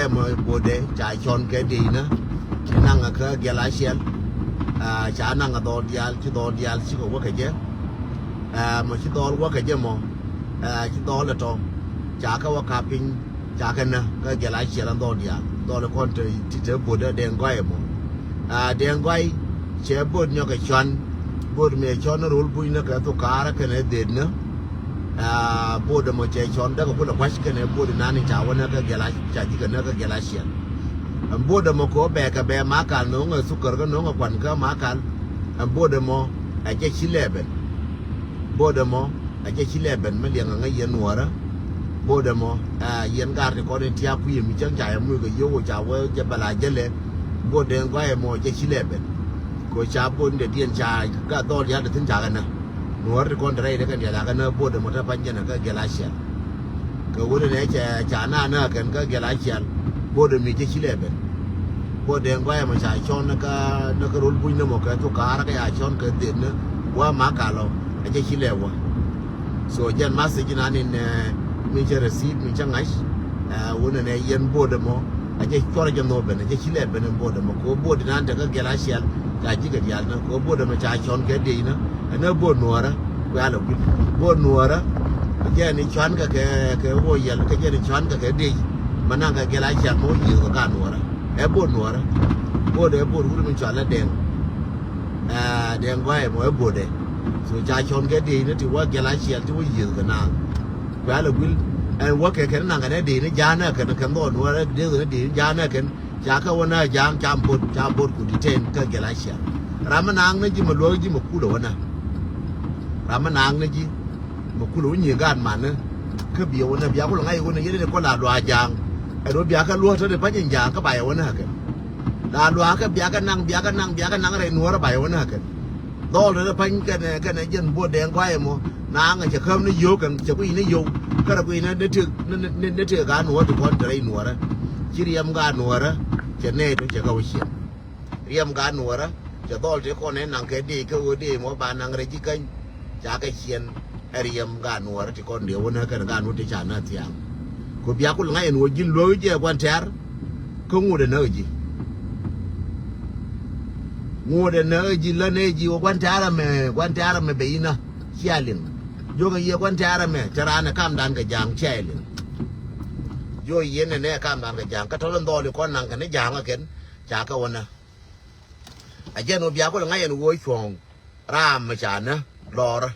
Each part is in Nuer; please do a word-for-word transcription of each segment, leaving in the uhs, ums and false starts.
Ɛmɔ bodɛ ca cɔn kɛ diecnä. Ci naŋ kä gɛl a ciɛl. Ca naŋ a dhɔl diaal, ci dhɔl diaal cikɛ wä kɛ jɛ. Mɔ ci dhɔl wä kɛ jɛ mɔ, ci dhɔl ɛ tɔ ca kɛ wä kap piny. Ca kɛ nä kä gɛl a ciɛl an dhɔl diaal, dhɔl kɔn ti te bodɛ Dɛŋ Gɔay ɛmɔ. Dɛŋ Gɔay cɛ bot nyɔk kɛ cɔn. Bot mɛ cɔn rol buny nä kɛ thok kaarä kɛnɛ dhet nä. Bot ɛmɔ cɛ cɔn däkɛ kulɛ kuac kɛnɛ bot inan in ca wä nä kä gɛl a, ca jikɛ nä kä gɛl a ciɛl. Ɛn bot ɛmɔ kɛ wä bɛ kɛ bɛ Makal no̱o̱ŋ ɛ thukär kä no̱o̱ŋ ɛ kuan kä Makal. Ɛn bot ɛmɔ ɛ jɛ ci lɛbɛn. Bot ɛmɔ ɛ jɛ ci lɛbɛn mi liɛŋ ɛ ŋäc yɛn nuɔrä. Bot ɛmɔ ɛ yɛn gar ti kɔn in tiak kui̱ mi cäŋ ca yɛ muc kɛ yio̱w ca wä jɛ bɛ la jälɛ. Bot Dɛŋ Gɔay ɛmɔ ɛ jɛ ci lɛbɛn. Kɛ ca bot in dɛ diɛn ca gat dhɔl diaal ti thi̱n ca kɛ nä. Nuɔr ti kɔn te rɛy ti kɛn diaal a kɛ nä bot ɛmɔ te pa̱ny jɛn kä gɛl a ciɛl. Kɛ wut ɛnɛ cɛ ca na nä kɛn kä gɛl a ciɛl. Bot ɛmɔ ɛ jɛ ci lɛbɛn. Bot Dɛŋ Gɔay ɛmɔ ca cɔn kä, nä kä rol buny nä mɔ kɛ thok kaarä kɛ ya cɔn kɛ dhet nä. Wä Makal ɔ ɛ jɛ ci lɛ wä. So jɛn message inan in mi cɛ receive mi cɛ ŋa̱c. Wun ɛnɛ yɛn bot ɛmɔ a jɛ cuɔr jɛ nhɔk ben, a jɛ ci lɛ ben in bot ɛmɔ kɛ bot inan te kä gɛl a ciɛl. Ca jikɛ diaal nä kɛ bot ɛmɔ ca cɔn kɛ diec nä. Ɛn ɛ bot nuɔrä. Kuɛ alɛ guil bot nuɔrä. Jɛ ni cuan kɛ kɛ kɛ wä yɛl kɛ jɛ ni cuan kɛ kɛ diec. Ma naŋ kɛ gɛl a ciɛl ma wä yiëth kɛ gaat nuɔrä. Ɛ bot nuɔrä. Bot ɛ bot wut mi cual ɛ Dɛŋ. Dɛŋ Gɔay mɔ ɛ bot ɛ. So ca cɔn kɛ diec ni ti wä gɛl a ciɛl ti wä yiëth kɛ naath. Kuɛ alɛ guil ɛn wä kɛ kɛn naŋ kɛn ɛ diec ni ja̱a̱n ɛ kɛn kɛn dhɔl nuɔrä dieth ni diec ni ja̱a̱n ɛ kɛn. Ca kɛ wä nä ja̱a̱ŋ ca bot ca bot ku detain kä gɛl a ciɛl. Ram mi naaŋ ni ji̱ mɛ luäk ji̱ mɛ kulɛ wä nä. Ram mi naaŋ ni ji̱ mɛ kulɛ wä nyiëë gaat man ni. Kä biɛ wä nä bia kulɛ ŋa̱c wä nä yɛn ni kɔ la luaak ja̱a̱ŋ. Ɛn wä bia kɛ luäk te ni pa̱ny in ja̱a̱ŋ kä ba yɛ wä nä kɛn. La luaak kɛ bia kɛ naŋ bia kɛ naŋ bia kɛ naŋ rɛy nuɔrä ba yɛ wä nä kɛn. Dhɔl te ni pa̱ny kɛnɛ kɛnɛ jɛn bot Dɛŋ Gɔay ɛmɔ. Naaŋ ɛ cɛ käm ni yio̱w kɛn cɛ kui̱ ni yio̱w. Kärɛ kui̱ ni ni tëk ni tëk gaat nuɔrä ti kɔn te rɛy nuɔrä. Ci riɛm gaat nuɔrä cɛ nɛy tɔ cɛ kɛ wä ciɛn. Riɛm gaat nuɔrä cɛ dhɔl ti kɔn ɛ naŋ kɛ dee kä ɣöö dee mɔ ba naŋ rɛy ji̱ käny. Ca kɛ ciɛn ɛ riɛm gaat nuɔrä ti kɔn dee wä nä kɛn gaat nuɔrä ti ca nä thiaŋ. Kɛ bia kul ŋa̱c ɛn ɣöö ji̱n luäk jɛ gua̱n tɛ̈r. Kä ŋot ɛ näk ji̱. Ŋot ɛ näk ji̱ lä nɛ ji̱ wä gua̱n tɛ̈r ɛmɛ gua̱n tɛ̈r ɛmɛ bɛ inä. Cia liŋ. Jiökɛ yɛ gua̱n tɛ̈r ɛmɛ te raan ɛ kamdan kɛ ja̱a̱ŋ cia liŋ. Jiök yɛn ɛ nɛ kamdan kɛ ja̱a̱ŋ kä tɔl in dhɔl in kɔn naŋ kɛn i̱ ja̱a̱ŋ ɛ kɛn. Ca kɛ wä nä. A jɛn wä bia kul ŋa̱c ɛn wä cuɔ̱ɔ̱ŋ. Raam mi ca nä lɔrä.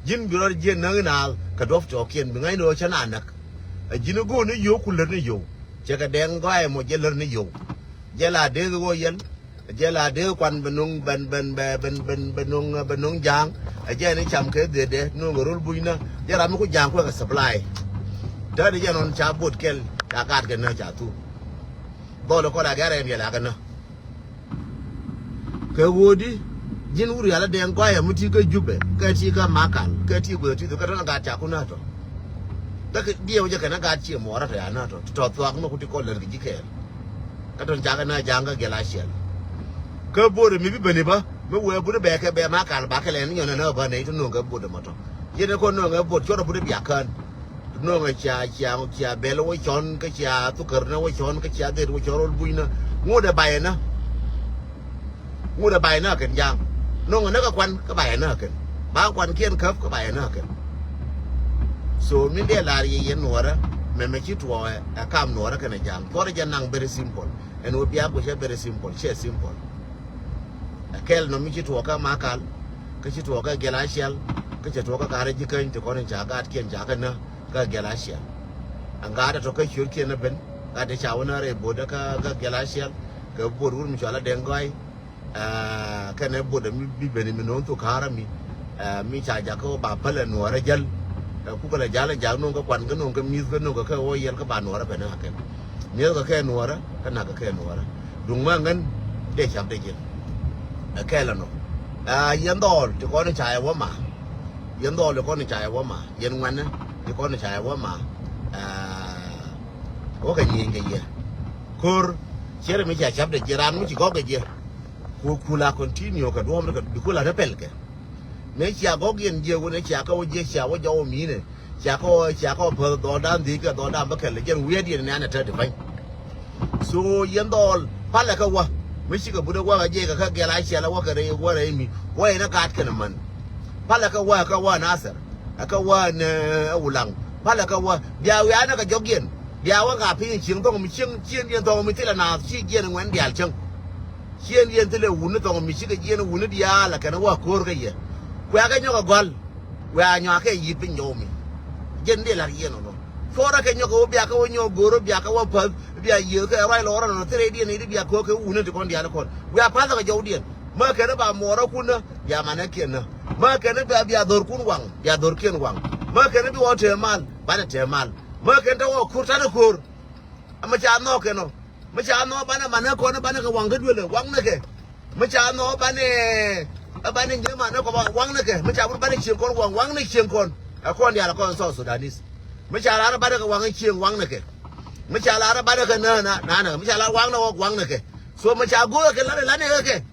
Ji̱n bi rɔ jiɛn näk inaath kɛ duɔ̱p tɔɔkiɛn bi ŋa̱cni ɣöö cä na näk. Ɛ ji̱n i̱ go̱o̱n ni yio̱w ku lät ni yio̱w. Cɛ kɛ Dɛŋ Gɔay mɔ jɛ lät ni yio̱w. Jɛ la dee kɛ ɣöö yɛl. Jɛ la dee kuan bɛ no̱ŋ bɛn bɛn bɛ bɛn bɛn bɛ no̱ŋ bɛ no̱ŋ ja̱a̱ŋ. Ɛ jɛ ni cam kɛ dhedɛ no̱ŋ kɛ rol bucnä. Jɛ ram mi ku ja̱a̱ŋ kuɛ kɛ supply. Täätdɛ jɛ nɔn ca bot kɛl ca gat kɛ nä ca thuk. Dhɔl ikɔn a gɛr ɛn yɛl a kɛ nä. Kɛ ɣöödi ji̱n wur yal a Dɛŋ Gɔay ɛmɔ ti kä Jubɛ kɛ ti kä Makal kɛ ti guäth ti thok kä tɔ̱nɛ gat ca kun a tɔ. Kä diɛw jɛ kɛn a gat ciɛ muɔɔrä tɔ ya na tɔ tɔ thuak ni ku ti kɔn lät kɛ ji̱ kɛɛl. Kä tɔn cakɛ na ja̱a̱ŋ kä gɛl a ciɛl. Kä bo̱o̱rɛ mi bi beni bä mi wee buni bɛ kɛ bɛ Makal ba kɛ lɛn nyɔn ɛn ɛ bä nɛy ti no̱o̱ŋ kɛ bo̱o̱rɛ mɔ tɔ. Yɛn ɛ kɔn no̱o̱ŋ ɛ bo̱o̱r cuɔrɛ buni bia kään. No̱o̱ŋɛ cia cia cia bɛl wä cɔn kä cia thukär nä wä cɔn kä cia dhet wä cɔn rol bucnä. Ŋot ɛ bay ɛnä. Ŋot ɛ bay ɛnä kɛn ja̱a̱ŋ. No̱o̱ŋɛ näk ɛ kuan kä bay ɛnä kɛn. Ba kuankiɛn käp kä bay ɛnä kɛn. So min dee lar yɛ yɛn nuɔrä mɛmɛ ci tuɔɔk ɛ kam nuɔrä kɛn ɛ ja̱a̱ŋ. Cuɔrɛ jɛ naŋ very simple. Ɛn wä bia guicɛ very simple. Ciɛ simple. Ɛ kɛl nɔ mi ci tuɔɔk kä Makal. Kä ci tuɔɔk kä gɛl a ciɛl. Kä cɛ tuɔɔk kä ka̱rä ji̱ käny ti kɔn in ca gaatkiɛn ca kä nä. Kä gɛl a ciɛl. Ɛn gaat ɛ tɔ kä ciötkiɛn ɛ ben. Gaat ɛ ca wä nä rɛy bo̱o̱dä kä gɛl a ciɛl. Kɛ bo̱o̱d wur mi cɔal a Dɛŋ Gɔay. Kɛnɛ bo̱o̱dä mi bi ben mi no̱o̱ŋ thok ka̱rä mi. Mi ca jakä wä ba pälɛ nuɔɔrä jäl. Kukɛ lɛ ja̱l ɛ ja̱l no̱o̱ŋ kä kuan kä no̱o̱ŋ kä mi̱th kä no̱o̱ŋ kä kɛ wä yɛl kä ba nuɔɔrä ben ɛ kɛn. Mi̱eth kɛ kɛ nuɔɔrä kä nak kɛ kɛ nuɔɔrä. Duŋ mä ŋän dee cap dee ji̱n. Ɛ kɛl ɛnɔ. Yɛn dhɔɔl ti kɔn i̱ ca yɛ wä ma. Yɛn dhɔɔl ti kɔn i̱ ca yɛ wä ma yɛn ŋuɛnä ti kɔn i̱ ca yɛ wä ma. Wä kɛ nyieny kɛ yɛ ko̱r. Ciɛrɛ mi cia cap dee ji̱n raan mi ci gɔk kɛ ji̱. Ku ku la continue kɛ duɔ̱ɔ̱m ni kɛ bi ku la te pɛl kɛ. Mëë cia gɔ̱k yɛn jiɛ wun ɛ cia kä wä jiɛ cia wä jɔw minɛ. Cia kä wä cia kä wä päth dhɔɔdan dhiec kɛ dhɔɔdan bä kɛl jɛn wi̱i̱ diɛn nɛn ɛ te di bäny. So yɛn dhɔl palɛ kä wä. Mi cikɛ but ɛ wä kä jiɛk kä gɛl a ciɛl ɛ wä kɛ rɛy wä rɛy mi wä yɛn ɛ gaat kɛn ɛ män. Palɛ kä wä kä wä Nasir ɛ kä wä ni ɛ Wulaŋ. Palɛ kä wä bia wiaa ni kɛ jɔk yɛn bia wä ŋa piny cieŋ thɔŋ mi cieŋ cieŋ yɛn thɔŋ mi thilɛ naath ci jiɛn ŋuɛn diaal cieŋ. Cieŋ yɛn thilɛ wuni thɔŋ mi cikɛ jiɛn wuni diaal ɛ kɛn ɛ wä ko̱r kä yɛ. Kuɛ kɛ nyɔk ɛ gɔl. Wiaa nyɔakɛ yi̱i̱t piny jɔw mi. Jɛn dee lar yiɛn ɔnɔ. Cuɔrɛ kɛ nyɔk kɛ wä bia kɛ wä nyɔk go̱o̱r wä bia kɛ wä päth bia yiëëth kɛ ruac lɔɔrä nɔ thirɛ idiɛn i̱ bia ko̱o̱k kɛ wunä ti kɔn diaal kɔn. Wiaa pa̱thä kɛ jɔw diɛn. Mä kɛn i̱ ba muɔɔrä kun nä bia manɛ kiɛn nä. Mä kɛn i̱ bia dhor kun waŋ bia dhor kiɛn waŋ. Mä kɛn i̱ bi wä tëë mal banɛ tëë mal. Mä kɛn te wä ko̱r tanɛ ko̱r. Ɛ mi ca nhɔk kɛn ɔ. Mi ca nhɔk banɛ manɛ kɔn banɛ kɛ waŋ kä duëlɛ waŋ ni kɛ. Mi ca nhɔk banɛ ɛ banɛ nyɛ manɛ kɔ waŋ ni kɛ. Mi ca bur banɛ cieŋ kɔn waŋ waŋ ni cieŋ kɔn. Ɛ kɔn diaal kɔn South Sudanese. Mi ca lar banɛ kɛ waŋ cieŋ waŋ ni kɛ. Mi ca lar banɛ kɛ nä nä nä mi ca lar waŋ ni wä waŋ ni kɛ. So mi ca go̱o̱k kɛ lar lar ni kɛ.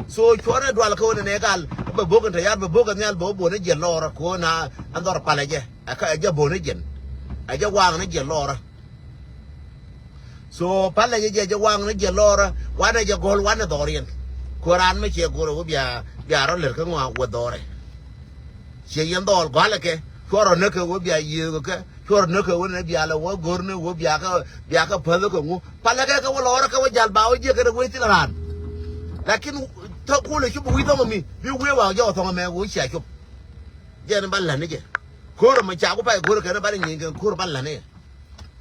So cuɔrɛ dual kɛ wä ni nɛ gal bɛ bok in te yar bɛ bok in nhial bɛ wä bon ni jiɛ lɔɔr kɛ wä na ɛn dhɔr palɛ jɛ. Ɛ jɛ bon ni jiɛn. Ɛ jɛ waŋ ni jiɛ lɔɔr. So palɛ jɛ jɛ jɛ waŋ ni jɛ lɔrä wanɛ jɛ gɔl wanɛ dhɔriɛn. Kuɛ ran mi cɛ gurɛ wä bia bia rɔ lɛr kä ŋua wä dhɔrɛ. Cɛ yɛn dhɔl gɔalɛ kɛ cuɔrɔ näkɛ wä bia yiëëkɛ kɛ cuɔrɔ näkɛ wä nɛ bia lɛ wä gor ni wä bia kɛ bia kɛ päth kɛ ŋu. Palɛ kɛ kɛ wä lɔrä kɛ wä jal ba wä jiɛ kɛ rɛ wee thil ran. Lakin thɔ kulɛ cup wi̱i̱ thɔmɔ mi bi wee wa jɛ wä thɔmɔ mɛ wä cia cup. Jɛn ba lani jɛ. Ko̱r mɛ ca ku pay go̱r kɛn ba ni nyin kɛn ko̱r ba lani.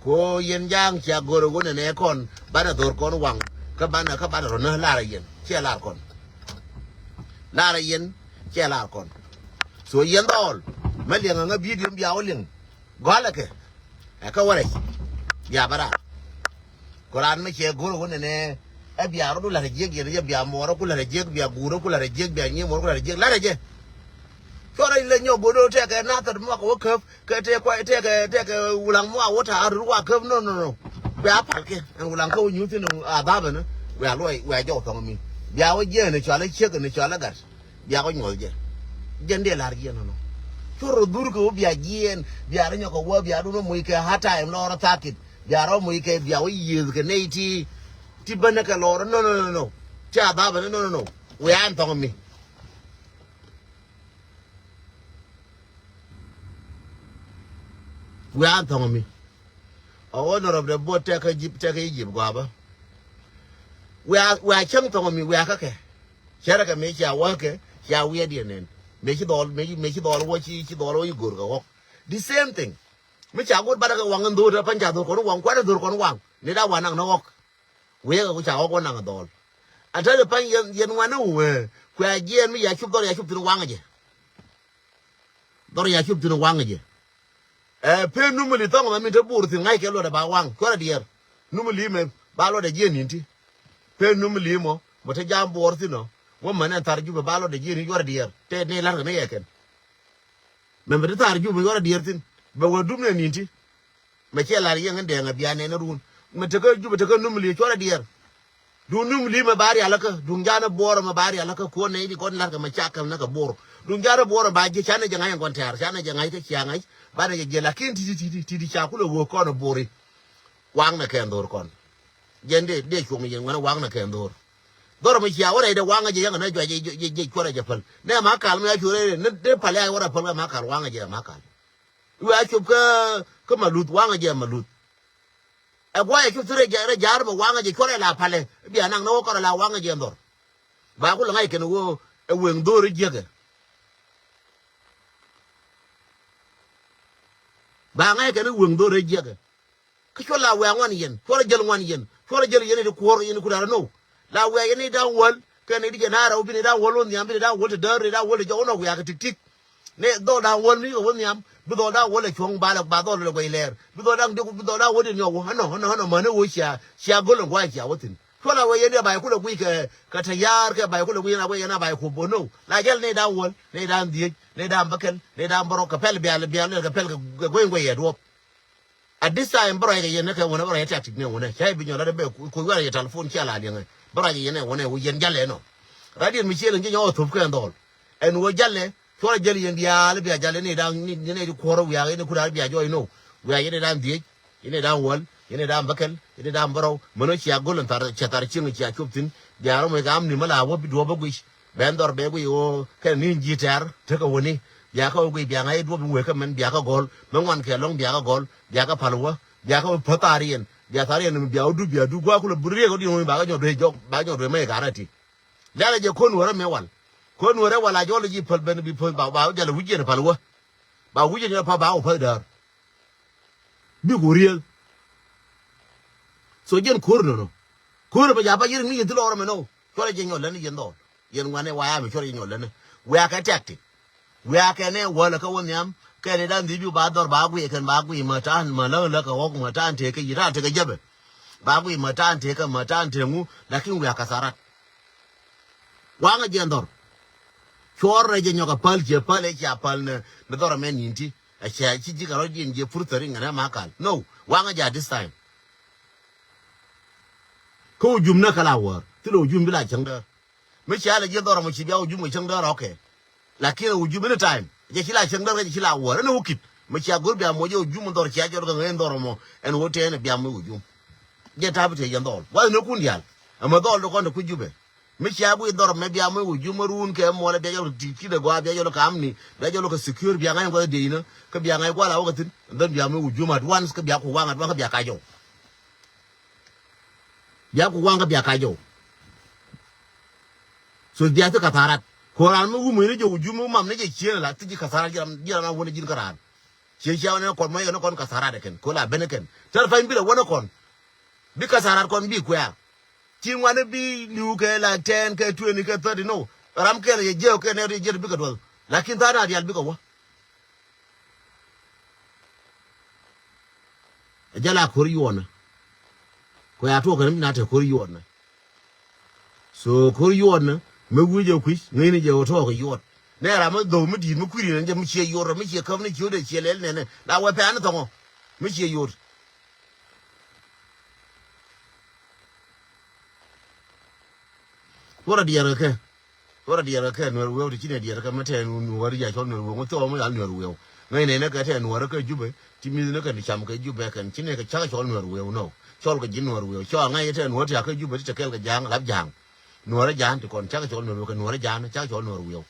Ko yɛn ja̱a̱ŋ cia go̱r ɣöö nɛnɛ kɔn banɛ dhor kɔn waŋ kä banɛ kä banɛ rɔ nä lar yɛn ciɛ lar kɔn. Lar yɛn ciɛ lar kɔn. So yɛn dhɔɔl mɛ liɛŋ aŋä bidiö bia wä liɛŋ gɔalɛ kɛ. Ɛ kä wä rɛc bia bä raar. Ko raan mi cɛ go̱r ɣöö nɛnɛ ɛ bia rɔ̱du la̱t ɛ jiäk yɛn ɛ jɛ bia muɔɔrä ku la̱t ɛ jiäk bia guurä ku la̱t ɛ jiäk bia nyimuɔɔrä ku la̱t ɛ jiäk la̱t ɛ jɛ. Cuɔrɛ ilɛ nyɔk go̱r ɣöö tɛkɛ nathɛr muak ɛ wä käp. Kɛ tëë kuay tëë kɛ tëë kɛ wulaŋ mi wa wä ta̱a̱ rut wa käp no no no. Bia pal kɛ ɛn wulaŋ kä wä nyuth thi̱n a dhapɛ ni. Bia luɔy bia jɔw thɔŋ mi bia wä jiɛn ni cual i̱ ciek ni cual i̱ gat. Bia wä nyuɔth jɛ. Jɛn dee la̱r jiɛn nɔnɔ. Cuɔr rɔ dhur kɛ wä bia jiɛn bia rɔ nyɔk kɛ wä bia dun wä moc kɛ hard time lɔɔr thakit. Bia rɔ moc kɛ bia wä yiëëth kɛ nɛy ti ti bänä kɛ lɔɔr no no no no. Ti a dhapɛ ni no no no. Wiaa ɛn thɔŋ mi. Wiaa thɔŋ mi. A honorable bot tɛk kä Egypt tɛk kä Egypt guabä. Wiaa wiaa cäŋ thɔŋ mi wiaa kä kɛ. Cɛrɛ kɛ mi cia wä kɛ cia wiɛ diɛ nɛn. Mi ci dhɔl mi ci dhɔl wä ci ci dhɔl wä ci gor kɛ ɣɔk. The same thing. Mi ca got batdä kɛ waŋ in dho̱o̱t ɛ pa̱ny ca dho̱r kɔn waŋ kuat ɛ dho̱r kɔn waŋ ni da wa̱n naŋ ni ɣɔk. Wëë kɛ ku ca ɣɔk wä naŋ dhɔl. A täl i̱ pa̱ny yɛn yɛn ŋuan ni wëë kuɛ a jiɛɛn mi ya cup dhɔr ya cup thi̱n waŋ jɛ. Dhɔr ya cup thi̱n waŋ jɛ. Ɛ pen numili thɔŋ mɛ min te buur thi̱n ŋa̱ckɛ luɔtdɛ ba waŋ cuɔrɛ diɛɛr. Numili mɛ ba luɔtdɛ jiɛɛn ni̱n ti. Pen numili mɔ mɔ te ja̱a̱m buɔɔr thi̱n ɔ wä mɛn ɛn thar jupɛ ba luɔtdɛ jiɛɛn ni̱n cuɔrɛ diɛɛr tɛ ni la̱rkɛ ni yɛ kɛn. Mɛ mɛ te thar jupɛ cuɔrɛ diɛɛr thi̱n bɛ wä dup nɛ ni̱n ti. Mɛ ciɛ lar yɛŋ in dɛɛŋ a bia nɛn run. Mɛ tekä jupɛ tekä numili cuɔrɛ diɛɛr. Duŋ numili mɛ ba rialikä duŋ janɛ buɔrɔ mɛ ba rialikä kuɔn nɛ ini kɔn la̱rkɛ mɛ cakɛl nɛ kɛ buɔrɔ. Duŋ janɛ buɔrɔ ba jiɛ canɛ jɛ ŋa̱c ɛn kɔn tɛ̈r canɛ jɛ ŋa̱c kä cia ŋa̱c. Banɛ jɛ jiɛ lakin ti̱ti̱ ti̱ti̱ ti̱ti̱ ca kulɛ wee kɔn ɛ buɔri. Waŋnɛ kɛn dho̱r kɔn. Jɛn dee dee cuɔ̱ŋ yɛn ŋuɛn waŋnɛ kɛn dho̱r. Dhɔr mɛ cia wä rɛy dee waŋnɛ jɛ yɛŋ nɛ juac jɛ cuɔrɛ jɛ päl nɛ ma kal mɛ a cu rɛy dee pal ya wä rɛ päl kɛ ma kal waŋnɛ jɛ ma kal. Wiaa cop kä kä Maluth waŋä jɛ Maluth. Ɛ guayɛ cop thi rɛ jar mɛ waŋä jɛ cuɔrɛ la palɛ. Bia naŋ ni wä kɔrɛ la waŋä jɛ dhɔr. Ba ku lɛ ŋa̱c kɛn wä ɛ weŋ dhor i̱ jiäkɛ. Ba ŋa̱c kɛn i̱ weŋ dhor i̱ jiäkɛ. Kä cuɔ la wiaa ŋuan yɛn cuɔrɛ jäl ŋuan yɛn cuɔrɛ jäl yɛn i̱ ti kuɔr yɛn i̱ ku da̱rä now. La wiaa yɛn i̱ da̱ŋ wäl kɛn i̱ ti jɛ na̱a̱rä wä bi ni da̱ŋ wäl wä nhiam bi ni da̱ŋ wäl ti däär ni da̱ŋ wäl ti jɔk wä nɔ wiaa kɛ tik tik. Ni dhɔl da̱ŋ wäl mi kɛ wä nhiam bi dhɔl da̱ŋ wäl ɛ cuɔ̱ŋ ba lɛ ba dhɔl lɛ guɛc lɛɛr bi dhɔl da̱ŋ dik bi dhɔl da̱ŋ wäl ti nyɔk wä ɛnɔ ɛnɔ ɛnɔ mäni wä cia cia go̱l in gua̱a̱c cia wä thi̱n. Cuɔ la wiaa yɛn i̱ a ba yɛ kulɛ guic kɛ kɛ te yaar kɛ ba yɛ kulɛ guic yɛn a wä yɛn a ba yɛ kup bä now la jäl ni da̱ŋ wäl ni da̱ŋ dhiec ni da̱ŋ bäkɛl ni da̱ŋ bärɔk kɛ pɛl bial bial kɛ pɛl kɛ gueny gueny yɛ duɔ̱p. At this time bä ruac kɛ yɛn ni kɛ wunɛ bä ruac kɛ tactic ni wunɛ ca i̱ bi nyɔl lat i̱ bɛ kuc warɛ yɛ telephone cia la liɛŋɛ bä ruac kɛ yɛn ni wunɛ wä yɛn jalɛ nɔ. Radiɛn mi ciël in ci nyɔk ɛ thop kɛ ɛn dhɔl ɛn wä jalɛ cuɔrɛ jäl yɛn diaal i̱ bia jalɛ ni da̱ŋ ni ni ni kuɔrä wiak in kut da̱a̱r bia jɔɔc no wiak yɛn ni da̱ŋ dhiec yɛn ni da̱ŋ wäl. Yɛn i̱ da̱a̱m bä kɛl, yɛn i̱ da̱a̱m bä rɔw. Män ɣä cia go̱l in thar, cia thar cieŋ, cia cop thi̱n. Bia rɔm i̱ ka̱m ni mä la wä bi duɔ̱ɔ̱p bä guic. Bɛn dhɔr bɛ guic ɣöö kɛn ni ji̱ tɛ̈r tekɛ wäni. Bia kä wä guic, bia ŋa̱c i̱ duɔ̱ɔ̱p in wëë kä mɛn, bia kä gɔ̱l. Mä ŋuan kɛ lɔ̱ŋ, bia kä gɔ̱l. Bia kä pal wä. Bia kä päth thar yɛn. Bia thar yɛn, bia wä dup, bia dup. Gua̱a̱k kulɛ bur riek wä di̱n wä mi ba kä nyɔk duee jɔk, ba nyɔk duee mä i̱ ga̱rä ti. Lɛl a jɛ ko̱n wärä mëë wal. Ko̱n wärä wal a jɔl ji̱ päl ben bi päl ba, ba wä jal a wi̱c yɛn pal wä. Ba wi̱c yɛn pal ba wä päl däär. Bi ku riel. So jɛn ko̱r nɔnɔ. Ko̱r bɛ ja ba yɛn ŋi̱i̱c yɛn thil ɔɔr mɛ nɔ. Cuɔrɛ jɛ nyɔl lɛn yɛn dhɔl. Yɛn ŋuanɛ wa ya mi cuɔrɛ jɛ nyɔl lɛn. Wiakɛ tactic. Wiakɛ nɛ wäl kä wä nhiam. Kɛn i̱ dan dhi̱i̱p yu ba dhɔr ba guiy kɛn ba guiy mä ta̱a̱n mä läŋ lä kɛ ɣɔk mä ta̱a̱n tëë kä yi̱ ta̱a̱n tëë kä jäbɛ. Ba guiy mä ta̱a̱n tëë kä mä ta̱a̱n tëë ŋu. Lakin wiakɛ tharat. Waŋä jɛ dhɔr. Cuɔr rɛy jɛ nyɔk a päl, ciɛ päl ɛ cia päl ni, ni dhɔr ɛmɛ ni̱n ti. A cia ci ji̱ kɛ rɔ ji̱n jɛ pur thäri ŋɛn ɛ ma kal. No, waŋä jɛ at this time. Kä wä jum ni kɛ la wäär. Thilɛ wä jum bi la cäŋ däär. Mi cia lɛ ji̱ dhɔr ɛmɔ ci bia wä jum kɛ cäŋ däär, okay. Lakin wä jum any time. Jɛ ci la cäŋ däär kɛ jɛ ci la wäär. Ɛn wä kit. Mi cia go̱r bia mɔ jɛ wä jum dhɔr cia jɔr kɛ ŋäc dhɔr ɛmɔ. Ɛn wä tɛn bia mɔ wä jum. Jɛ ta̱a̱ bi tëë jɛ dhɔl. Wath ni kun diaal. Ɛmɛ dhɔl di kɔn ti kui̱ jupɛ. Mi cia guiy dhɔr mɛ bia mi wä jum run kɛ muɔlɛ bia jɔl ti ti de gua bia jɔl kam ni bia jɔl kɛ secure bia ŋa̱c guath dee inä kä bia ŋa̱c guath la wä kɛ thin. Then bia mi wä jum at once kä bia ku waŋ at waŋ kä bia ka jɔw. Bia ku waŋ kä bia ka jɔw. So bia ti ka tharat. Ko ran mi wum ni jɛ wä jum mam ni jɛ cien la ti ji ka tharat jiram jiram a wä ni jin ka ran. Cie cia wä ni kɔn mɔ yɛ ni kɔn ka tharat kɛn ko la ben kɛn. Tɛr pany bi la wä ni kɔn. Bi ka tharat kɔn bi kuɛ. Ci ŋuan bi li̱w kɛ la ten kɛ twenty kɛ thirty no. Ram kɛl yɛ jiɛw kɛ nɛ ri jiɛt bikɛ duɔth. Lakin tha̱a̱ŋ na diaal bikɛ wä. Ɛ jɛ la ko̱r yuɔnä. Kuɛ a tuɔk kɛn mi na te ko̱r yuɔnä. So ko̱r yuɔnä mi wi̱c ɛ kui̱c ŋäcni jɛ wä tuɔk kɛ yuɔt. Nɛ ram mi dho̱w mi di̱i̱t mi kui̱ri nɛ jɛ mi ciɛ yuɔt rɔ mi ciɛ käp ni ciöt ɛ ciɛ lɛl nɛnɛ la wɛ pɛn ni thɔŋɔ. Mi ciɛ yuɔt. Wä rɔ diɛɛr kɛ kɛ. Wä rɔ diɛɛr kɛ kɛ nuɛr wiɛw ti ci nɛ diɛɛr kɛ mɛ tɛn nuɔr ya cɔl nuɛr wiɛw ŋä thɔɔ mɛ ya nuɛr wiɛw. Ŋäc nɛnɛ kɛ tɛn nuɔr kɛ Jubɛ ti mi̱th ni kɛn ti cam kɛ Jubɛ kɛn ci nɛ kɛ cak cɔl nuɛr wiɛw nɔ. Cɔl kɛ ji̱ nuɛr wiɛw cɔl ŋäc tɛn nuɔr ti a kɛ Jubɛ ti te kɛl kɛ ja̱a̱ŋ lap ja̱a̱ŋ. Nuɔr ja̱a̱n ti kɔn cak cɔl nuɛr wiɛw kɛ nuɔr ja̱a̱n cak cɔl nuɛr wiɛw.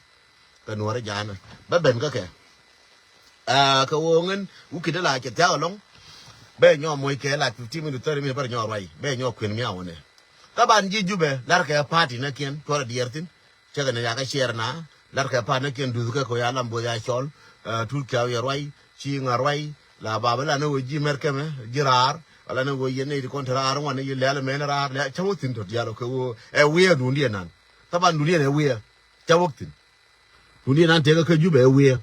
Kɛ nuɔr ja̱a̱n bä ben kä kɛ. Aa kɛ ɣöö ŋän wukit la cɛ thia̱k ɛlɔ̱ŋ. Bɛ nyɔ moc kɛ la fifteen minute to thirty minute bä nyɔ ruac bɛ nyɔ kuën miaw nɛ. Thaban ji̱ Jubɛ la̱rkɛ party näkiɛn cuɔrɛ diɛɛr thi̱n. Cä kɛ ni yakɛ ciɛɛr na la̱rkɛ party näkiɛn duth kɛ kɛ ya lam both ya cɔl. Aa tut kiaw yɛ ruac ci ŋa̱ ruac la baba la ni ɣöö ji̱ mɛr kɛmɛ ji̱ raar. Wala ni ɣöö yɛn nɛy ti kɔn te raar ŋuan ni yi lɛl mɛn raar lɛl cä wä thi̱n tɔ diaal kɛ ɣöö ɛ wiɛɛr duundiɛn nan. Thaban duundiɛn ɛ wiɛɛr cä wä thi̱n. Duundiɛn nan tëëkä kä Jubɛ ɛ wiee.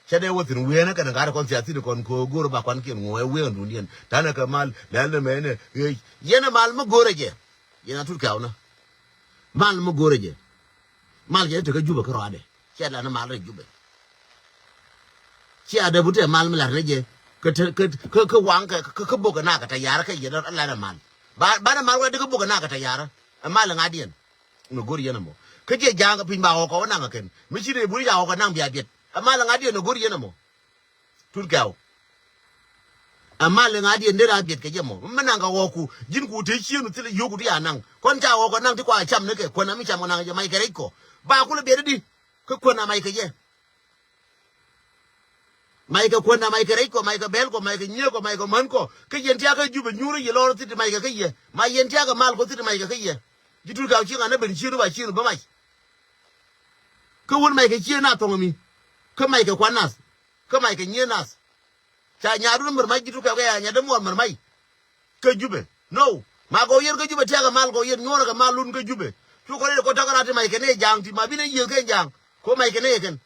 Cä dee wä thi̱n wiee ni kɛn gat kɔn thiathin kɔn ko̱o̱k go̱o̱r ba kuankiɛn ŋuɔ ɛ wiee duundiɛn. Ta̱nɛ kɛ mal lɛl ni mɛnɛ ɣöö yɛn ɛ mal mi go̱o̱rɛ jɛ. Yɛn a tut kɛ̈ɛ̈w ni mal mi go̱o̱rɛ jɛ. Mal jɛ ni tekä Jubɛ kä rɔadɛ. Cɛ la ni mal rɛ Jubɛ. Cɛ a dee bu tɛ mal mi lar ni jɛ. Kä te kä kä kä waŋ kɛ kä kä bok kɛ nak kɛ tɛ yarä kä yɛn a lar ɛ mal. Ba ba ni mal wɛ dee kä bok kɛ nak kɛ tɛ yarä. Ɛ mal ŋa̱diɛn. Ni go̱r yɛn ɛmɔ kä jiɛ ja̱a̱ŋ kɛ piny ba ɣɔk kɛ wä naŋ kɛ kɛn mi ci rëë buni ca ɣɔk kɛ naŋ bia biɛt. Ɛ mal ŋa̱diɛn ni go̱r yɛn ɛmɔ. Tut kɛw. Ɛ mal ŋa̱diɛn dee ra biɛt kɛ jɛ mɔ mi naŋ kɛ ɣɔk ku ji̱n ku te cien thil yio̱k ku ti a naŋ kɔn ca ɣɔk kɛ naŋ ti kua cam ni kɛ kuɛn ami cam kɛ naŋ jɛ mac kɛ rɛc kɔ ba kulɛ biɛt di. Kä kuɛn a mac kɛ jɛ. Mac kɛ kuändä, mac kɛ rɛc kɔ, mac kɛ bɛl kɔ, mac kɛ nyiee kɔ, mac kɛ män kɔ. Kä yɛn tiakä Jubɛ nyuurä yɛ lɔr thit mac kɛ kä yɛ. Ma yɛn tiakä mal kɔ thit mac kɛ kä yɛ. Ji̱ tut kaw cieŋ anä ben cieŋ ba cieŋ bä mac. Kä wun mac kɛ cieŋ na thɔŋ mi. Kä mac kɛ kuan nath. Kä mac kɛ nyiee nath. Ca nyaadun mär mac ji̱ tut kaw kɛ ya nyadä muɔr mär mac. Kä Jubɛ. No. Ma gɔw yɛn kä Jubɛ tiakä mal gɔw yɛn nyuurä kɛ mal lun kä Jubɛ. Cu kɔ rɛy kɔ takä rat ti mac kɛ nɛy ja̱a̱ŋ ti ma bi nɛ yiëëth kɛn ja̱a̱ŋ. Kɔ mac kɛ nɛy kɛn.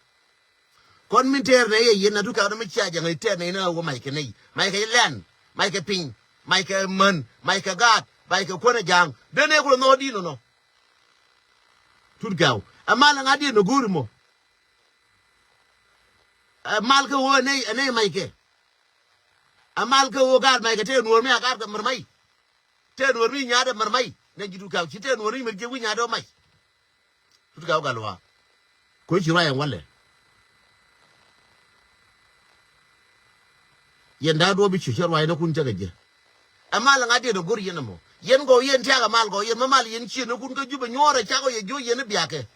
Kɔn min tɛɛr nɛ yɛ yɛn na dukɛ ɣän mi cia jɛ ŋäc tɛɛr nɛ yɛn ɛ wä mac kɛ nɛy, mac kɛ lɛn, mac kɛ piny, mac kɛ män, mac kɛ gaat, mac kɛ kuän ɛ ja̱a̱ŋ. Dee nɛ kulɛ nhɔk di̱n nɔnɔ. Tut kɛw. Ɛ mal ɛ ŋa̱diɛn nɔ go̱o̱ri mɔ. Ɛ mal kɛ ɣöö ɛ nɛy, ɛ nɛy mac kɛ. Ɛ mal kɛ ɣöö gaat mac kɛ tɛɛr nuɔ̱ɔ̱r mi a gaat kɛ mär mac. Tɛɛr nuɔ̱ɔ̱r mi nyaatdɛ mär mac. Nɛ ji̱ tut kɛw ci tɛɛr nuɔ̱ɔ̱r mi mär jiɛ wi̱c nyaatdɛ mac. Tut kɛ wä gal wa. Kuec ci ruac ɛn walɛ. Yɛn da̱a̱ duɔ̱ɔ̱p bi cu cä ruac ni kun cä kɛ jɛ. Ɛ mal ŋa̱t yɛn ɛ go̱r yɛn ɛmɔ. Yɛn gɔw yɛn tiakä mal gɔw yɛn, ma mal yɛn ciënä kun kä Jubɛ nyuɔrɛ cakɔ yɛ jiö yɛn i̱ biakɛ.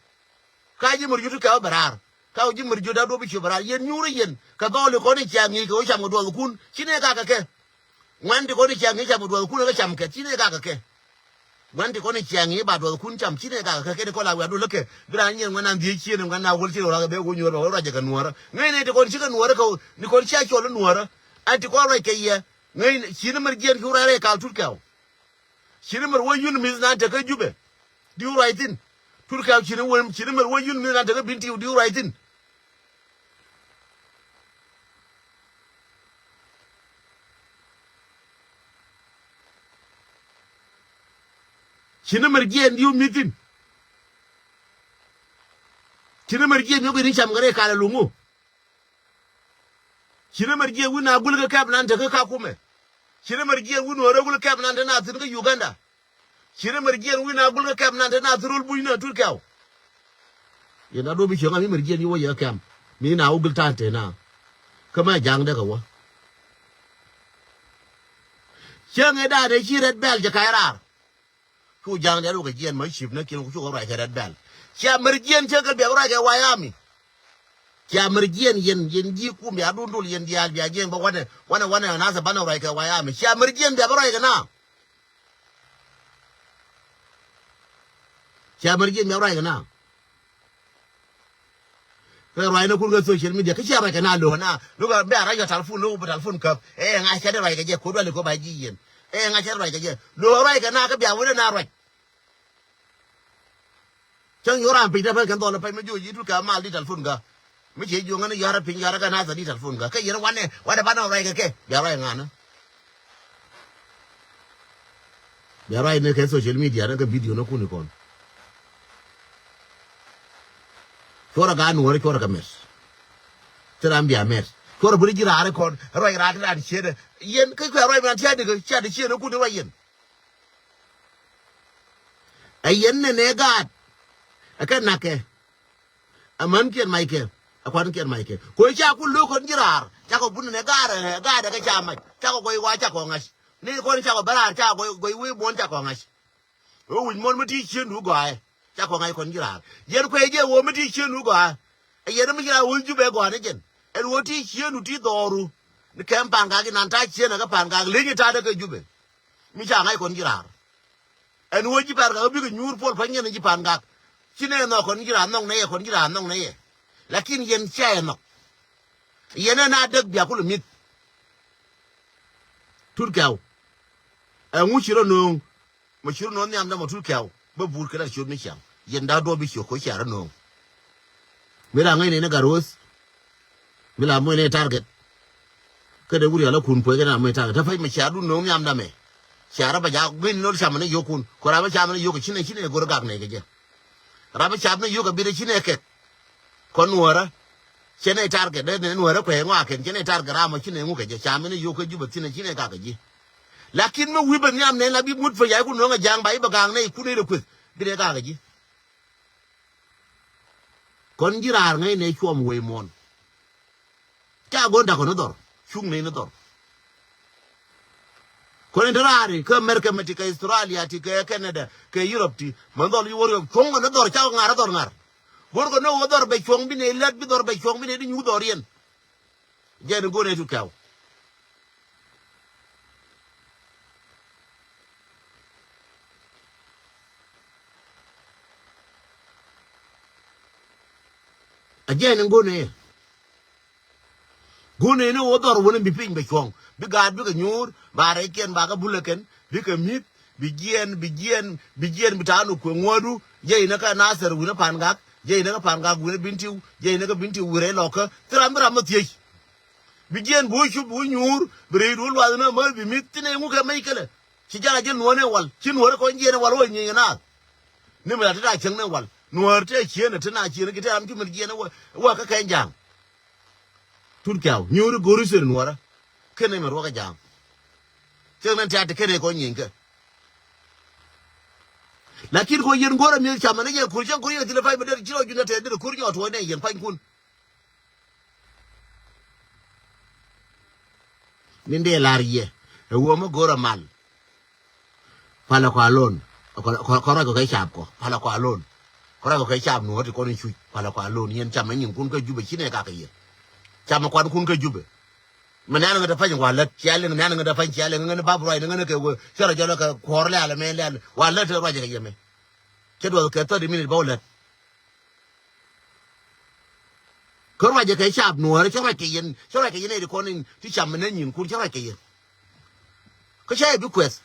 Ka ji̱ mär jiö ti kɛ wä bɛ raar. Ka ji̱ mär jiö da̱k duɔ̱p i̱ ciö bɛ raar. Yɛn nyuurä yɛn kɛ dhɔɔli kɔn i̱ ciaŋ ŋi̱i̱c kɛ wä cam kɛ duɔth kun. Ci nɛ kakɛ kɛ. Ŋuɛ̈n ti kɔn i̱ ciaŋ ŋi̱i̱c cam kɛ duɔth kun ɛ kɛ cam kɛ. Ci nɛ kakɛ kɛ. Ŋuɛ̈n ti kɔn i̱ ciaŋ ŋi̱i̱c ba duɔth kun cam. Ci nɛ kakɛ kɛ. Kɛ ni kɔn la wiaa duɔl lä kɛ. Bi raan nyiɛn ŋuɛ̈n an dhiec ciëën ŋuɛ̈n na wäl ci rɔ rak ɛ bɛ wä nyuɔ̱ɔ̱r bɛ wä ruac ɛ kɛ nuɔ̱ɔ̱rä. Ŋäcnɛ ti kɔn cikɛ nuɔ̱ɔ̱rä kɛ wä. Ni kɔn cia cɔl i̱ nuɔ̱ɔ̱rä. An ti kɔn ruac kɛ yɛ. Ŋäcnɛ ci ni mär jiɛn cu rɛy rɛy kal tut kɛw. Ci ni mär wä yun mi̱th nan tekä Jubɛ. Diw ruac thi̱n. Tut kɛw ci ni wä, ci ni mär wä yun mi̱th nan tekä Bintiu diw ruac thi̱n. Ci ni mär jiɛn diw mi̱th thi̱n. Ci ni mär jiɛn nyɔk in i̱ cam kɛ rɛy kal ɛ luŋu. Ci ni mär jiɛn wi̱n a gul kä kɛp nan tekä Kakumɛ. Ci ni mär jiɛn wi̱n wä rɛ gul kɛp nan te na thi̱n kä Uganda. Ci ni mär jiɛn wi̱n a gul kä kɛp nan te na thi̱n rol buc ni a tut kɛw. Yɛn a duɔ̱p i̱ cieŋ a mi mär jiɛn yi wä yɛ kɛm. Mi na wä gul tan te na. Kä mɛ ja̱ŋ dee kɛ wä. Cieŋ ɛ da̱a̱n ɛ ci rɛt bɛl jɛ ka̱c raar. Cu ja̱a̱ŋ diaal wä kɛ jiɛn ma cip näkiɛn ku cukɛ ruac kɛ Red Belt. Cia mär jiɛn cä kɛ bia bä ruac kɛ White Army. Cia mär jiɛn yɛn, yɛn ji̱ kum bia dundul yɛn diaal bia jiɛn bä wanɛ, wanɛ, wanɛ nasɛ banɛ ruac kɛ White Army. Cia mär jiɛn bia bä ruac kɛ na. Cia mär jiɛn bia bä ruac kɛ na. Kɛ ruac ni kun kɛ social media kä cia ruac kɛ na lo̱o̱ na. Lo̱o̱ kɛ bɛ a ruac kɛ talfun, lo̱o̱ bɛ talfun käp. Ɛ ŋa̱c cɛ dee ruac kɛ jɛ, ko̱du a li ko̱ ba ji̱ yɛn. Ɛ ŋa̱c cɛ dee ruac kɛ jɛ. Lo̱o̱ ruac kɛ na kä bia wä ni na ruac. Cäŋ yo̱o̱ ram piny te pɛn kɛn dhɔl pɛny mi jiö ji̱ tut kɛ mal di talfun kä. Mi cie jiö ŋäni yɔ̱a̱rä piny yɔ̱a̱rä kɛ na thɛ di talfun kä. Kɛ yɛn wanɛ, wanɛ banɛ ruac kɛ kɛ. Bia ruac ŋa̱nä. Bia ruac ni kɛ social media ni kɛ video ni kuni kɔn. Cuɔrɛ gaa nuɔri cuɔrɛ kɛ mɛt. Ti ram bia mɛt. Cuɔrɛ buri ji̱ raari kɔn. Ruac raari ran ciet. Yɛn kä kuɛ ruac man cia di kɛ cia di ciet ni kuni ruac yɛn. Ɛ yɛn nɛnɛ gaat. Ɛ kɛ nakɛ. Ɛ män kiɛn mac kɛ. Ɛ kuan kiɛn mac kɛ. Ko̱ ca ku lo̱k kɔn ji̱ raar. Cakɔ bun nɛnɛ gaat ɛ gaat ɛ kɛ ca mac. Cakɔ gɔy wa cakɔ ŋa̱c. Ni kɔn cakɔ bä raar cakɔ gɔy, gɔy wee muɔ̱n cakɔ ŋa̱c. Ɣöö wi̱c muɔ̱n mi ti ciëndu gɔaaɛ. Cakɔ ŋa̱c kɔn ji̱ raar. Yɛn kuɛ jɛ ɣöö mi ti ciëndu gɔaaɛ. Ɛ yɛn mi ci raar wä Jubɛ gɔaa ni jɛn. Ɛn ɣöö ti ciëndu ti dhɔru. Ni kɛm pa̱a̱n gak inan ta̱a̱ ciënɛ kä pa̱a̱n gak lenyɛ ta̱a̱ däkɛ Jubɛ. Mi ca ŋa̱c kɔn ji̱ raar. Ɛn ɣöö ji̱ pa̱a̱n gak bikɛ nyuur puɔl pa̱ny yɛn ji̱ pa̱a̱n gak. Ci nɛ nhɔk kɔn ji̱ raar nhɔk nɛ yɛ kɔn ji̱ raar nhɔk nɛ yɛ. Lakin yɛn cia yɛ nhɔk. Yɛn ɛn a däk bia kulɛ mi̱th. Tut kɛw. Ɛŋu ci rɔ nööŋ. Ma ci rɔ nööŋ nhiamdä ma tut kɛw. Bä buur kɛ lat ciöt mi ciaŋ. Yɛn da̱k duɔ̱ɔ̱p bi ciök ko̱ cia rɔ nööŋ. Mi la ŋäcnɛ ni gat ro̱o̱th. Mi la mucnɛ target. Kä dee wur yɔl a kun puɔc kɛ na muc target. Te pec ma cia dun no̱o̱ŋ nhiam damɛ. Cia rɔ bɛ jaak gui̱n no̱l camɛ ni yio̱kun. Kɔ ram mi camɛ ni yio̱k cinɛ cinɛ go̱r gak nɛ kɛ jɛ. Ram mi camɛ ni yio̱k a bi dee cinɛ kɛk. Kɔn nuɔ̱ɔ̱rä. Cɛ nɛ target dee nɛ nuɔ̱ɔ̱rä kuɛ ŋɔakɛn cɛ nɛ target ram mɔ cinɛ ŋuk kɛ jɛ. Camɛ ni yio̱k kä Jubɛ thinɛ cinɛ gak kɛ ji̱. Lakin mi wi̱i̱ bɛ nhiam nɛ la bi mut pec a iku no̱o̱ŋ a ja̱a̱ŋ ba i̱ bɛ gak nɛ ikun i̱ rɛ kueth. Bi dee gak kɛ ji̱. Kɔn ji̱ raar ŋäcnɛ cuɔm wee muɔ̱ɔ̱n. Ca go̱n da̱k kɔn ni dhɔr cuŋ ni ni dhɔr. Kɔn in te raari kä America mɛ ti kɛ Australia ti kɛ Canada kɛ Europe ti mɛ dhɔl yi wä riɔp cuɔ̱ŋ kɔn ni dhɔr ca kɔ ŋa̱r dhɔr ŋa̱r. Go̱r kɔn ni wä dhɔr bɛ cuɔ̱ŋ bi ni lät bi dhɔr bɛ cuɔ̱ŋ bi ni di nyuuth dhɔr yɛn. Jɛn in go̱n ɛ tut kɛw. A jiɛn in go̱n ɛ. Go̱n ɛ ni wä dhɔr wä ni bi piny bɛ cuɔ̱ŋ bi gaat bikɛ nyuur ba rɛckiɛn ba kɛ bulɛ kɛn bikɛ mi̱th bi jiɛn bi jiɛn bi jiɛn bi ta̱a̱ ni kuɛ ŋuɔ̱ɔ̱du. Jɛ inɛ kä Nathɛr wi̱nɛ pa̱a̱n gak jɛ inɛ kä pa̱a̱n gak wi̱nɛ Bintiu jɛ inɛ kä Bintiu wi̱rɛ lɔkä thi ram bi ram mi thiec. Bi jiɛn bi wä cup bi wä nyuur bi rɛy duɔl luath ni amäth bi mi̱th thin ɛ ŋukɛ mec kɛlɛ. Ci jal a jil nuɔ̱ɔ̱r ni wal ci nuɔ̱ɔ̱r kɔn jiɛn wal wä nyieny kɛ naath. Ni mi la ti ta cieŋ ni wal nuɔ̱ɔ̱r te cieen te na cieen ki te ram ci mi jiɛn wä kä kɛn ja̱a̱ŋ. Tut kiaw nyuuri go̱ri seri nuɔ̱ɔ̱rä. Kɛn ni mi ruɔkä ja̱a̱ŋ. Cieŋ ni tiat ti kɛn ni kɔn nyieny kɛ. Lakin kɔ yɛn go̱rä mi cam ni jɛ kur cieŋ kur yɛ thilɛ pay mi der ci rɔ jun ni tɛ der kur nyɔ tuɔ̱ɔ̱c ni yɛn pany kun. Min dee lar yɛ ɛ wä mi go̱rä mal. Palä kɔ alone. Kɔ, kɔ, kɔ ruac kɔ kɛ cap kɔ. Palä kɔ alone. Kɔ ruac kɔ kɛ cap Nuɔ̱ɔ̱r ti kɔn in cuc. Palä kɔ alone. Yɛn cam ɛ nyinkun kä Jubɛ ci nɛ kak kɛ yɛn. Cam ɛ kuankun kä Jubɛ. Mɛ nɛn ŋä te pany wa lät. Cia liŋ nɛn ŋä te pany cia liŋ ŋä ni bap ruac ni ŋä ni kɛ wee. Cɛ rɔ jɔlɔ kɛ kuɔr lɛl mɛ lɛl. Wa lät te ruac kɛ yɛn mɛ. Cɛ duɔth kɛ thirty minute bä wä lät. Kä ruacɛ kɛ cap Nuɔ̱ɔ̱rä cä ruac kɛ yɛn, cä ruac kɛ yɛn ɛ ri kɔn in ti cam mi nä nyinkun cä ruac kɛ yɛn. Kä cä yɛ bi kuɛth.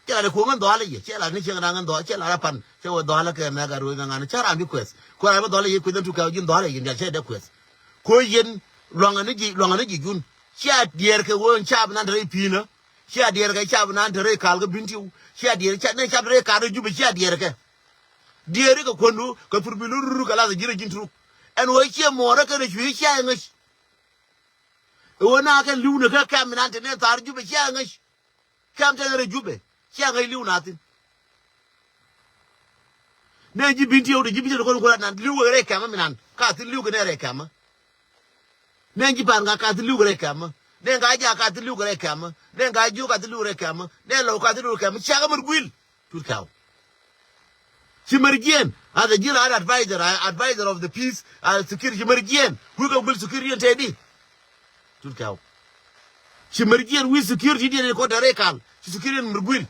Cɛ la ni kuoŋ in dhɔalä yɛ, cɛ la ni cieŋ daŋ in dhɔalä, cɛ la rɛ pan, cɛ wä dhɔalä kɛ mɛ ka ruoc mɛ ŋa̱n cä ram bi kuɛth. Kuɛ ram bi dhɔalä yɛ kueth in tu kɛ ji̱n dhɔalä yɛn dial cɛ dee kuɛth. Ko yɛn luaŋä ni ji̱, luaŋä ni ji̱ jun. Cia diɛɛr kɛ wee in cap nan te rɛy pi̱i̱nä. Cia diɛɛr kɛ cap nan te rɛy kal kä Bintiu. Cia diɛɛr ca, ne cap te rɛy kal rɛy Jubɛ cia diɛɛr kɛ. Diɛɛri kɛ kuändu kɛ thurbil rur kɛ lath ji̱n rɛ ji̱n turuk. Ɛn ɣöö ciɛ muɔɔrä kɛn rɛ cui̱ ciɛ ŋäc. Ɛ ɣöö na kɛ li̱w ni kä kɛm inan te ni thaar Jubɛ ciɛ ŋäc. Kɛm te ni rɛ Jubɛ ciɛ ŋäc li̱w na thi̱n. Nɛ ji̱ Bintiw te ji̱ Bintiw te kɔn kuäär nan li̱w kɛ rɛy kɛmä mi nan ka thi̱n li̱w kɛ nɛ rɛy kɛmä. Nɛ ji̱ Pa̱a̱n ŋa̱ ka thi̱n li̱w kɛ rɛy kɛmä. Nɛ ŋa̱ ja̱ ka thi̱n li̱w kɛ rɛy kɛmä. Nɛ ŋa̱ ji̱ ka thi̱n li̱w kɛ rɛy kɛmä. Nɛ lɔw ka thi̱n li̱w kɛ rɛy kɛmä. Ciakä mär guil. Tut kɛw. Ci mär jiɛn. As a ji̱n ran advisor, a advisor of the peace, a security ci mär jiɛn. Kui̱ kɛ guil security ɛn tɛɛdi. Tut kɛw. Ci mär jiɛn wi̱i̱ security diɛn in kɔn te rɛy kal. Ci security ɛn mär guil.